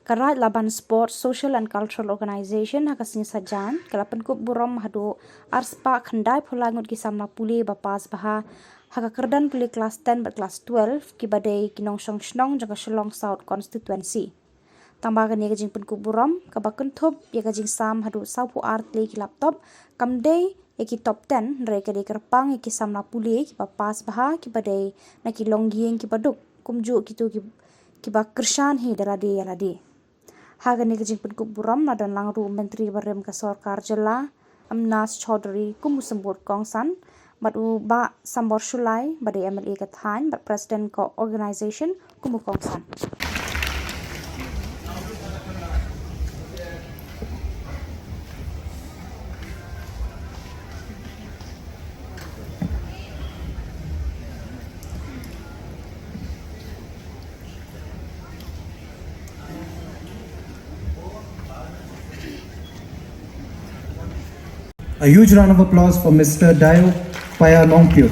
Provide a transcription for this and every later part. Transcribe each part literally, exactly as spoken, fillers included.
Ka Raid Laban Sport Social and Cultural Organization ha ka sngi Saitjaiñ ka la pynkup burom haduh arspah khyndai phew lai ngut ki samla pule ba pass bha ha ka kyrdan pule klas ten bad klas twelve kiba dei ki nongshong shnong jong ka Shillong South Constituency. Tangba kane ka jingpynkup burom kaba kynthup ïa ka jingsam haduh sawphew ar tylli ki laptop kam dei ïa ki top ten, hynrei ka dei kyrpang ïa ki samla pule kiba pass bha kiba dei na ki longïing kiba duk, kumjuh kito ki, kiba kyrshan hi da lade ïa lade. Ha kane ka jingpynkup burom la don lang ruh u Myntri barim ka Sorkar Jylla, Amnas Chaudhary kum u symbud kongsan, bad u Bah Sambor Shullai ba dei M L A ka thaiñ bad President ka organization kum u kongsan. A huge round of applause for Mister Dayo Paya Nongpyut.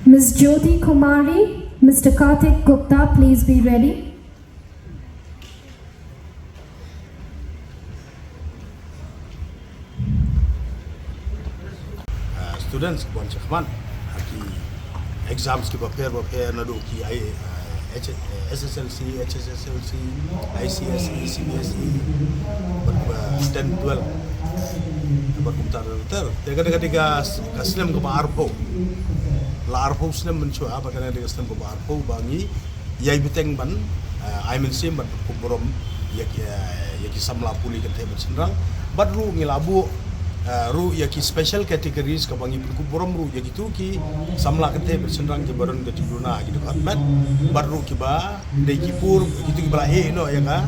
Miss Jyoti Kumari, Mister Karthik Gupta, please be ready. Students ki bun sha khmat ha ki exams kiba pher ba pher, naduh ki SSLC, HSSLC, ICSE, CBSE bad ten, twelve bad kumta ter ter. Te ka dei ka snem kaba arphew, la arphew snem mynshuwa bad ka dei ka snem kaba arphew ba ngi ïai bteng ban ai mynsiem bad pynkup burom ïa ki samla pule kynthei bad shynrang. Bad ruh ngi la buh ruh ïa ki special categories kaba ngi pynkup burom ruh ïa kito ki samla kynthei bad shynrang kiba don ka jingduna ha ki dkhot met bad ruh kiba dei ki pur, kito kiba la ïeh noh ïa ka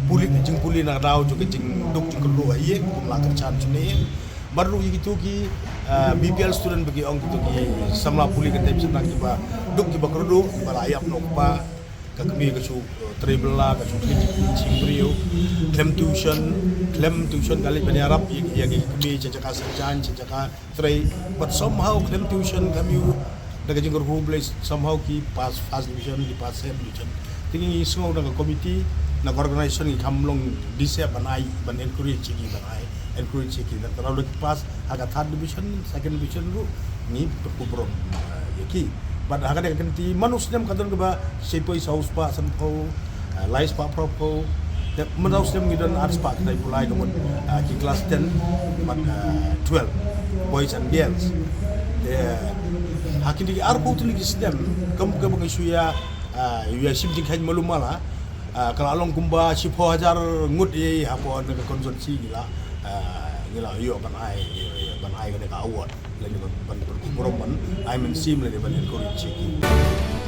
pule, jingpule na ka daw jong ka jingduk jingkyrduh ha ïing, kum la kyrshan shane. Bad ruh ïa kito ki BPL student ba ki ong, kito ki samla pule kynthei bad shynrang kiba duk kiba kyrduh, kiba la ïap noh u kpa, ka kmie ka shu trei bylla, ka shu khlem jingbriew, khlem tuition, khlem tuition, ka leit ban ïarap ïa ki kmie sha jaka Saitjaiñ, sha jaka trei, but somehow khlem tuition, khlem ïoh da ka jingkyrkhu U Blei, somehow ki pass first division, ki pass second division. Te ngi sngew na ka committee, na ka organization ngi kham long disep ban ai, ban encourage ïa ki, ban ai encourage ïa ki. Nangta lada ki pass ha ka third division, second division ruh ngi pynkup burom ïa ki. Bad ha kane ka kynti man u snem ka don kaba shiphew saw spah sanphew, lai spah phraphew. Te mynta u snem ngi don ar spah khyndai phew lai ka mut ki klas ten bad twelve, boys and girls. Te ha kine ki arphew tylli ki snem kum kaba ngi shu ïa, ïa shim jingkheiñ malu mala, ka la long kumba shiphew hajar ngut ïa hapoh na ka constituency ngi la, ngi la ïoh ban ai, ban ai kane ka award lane ban, ban pynkup burom, ban ai mynsiem lane ban encourage ïa ki.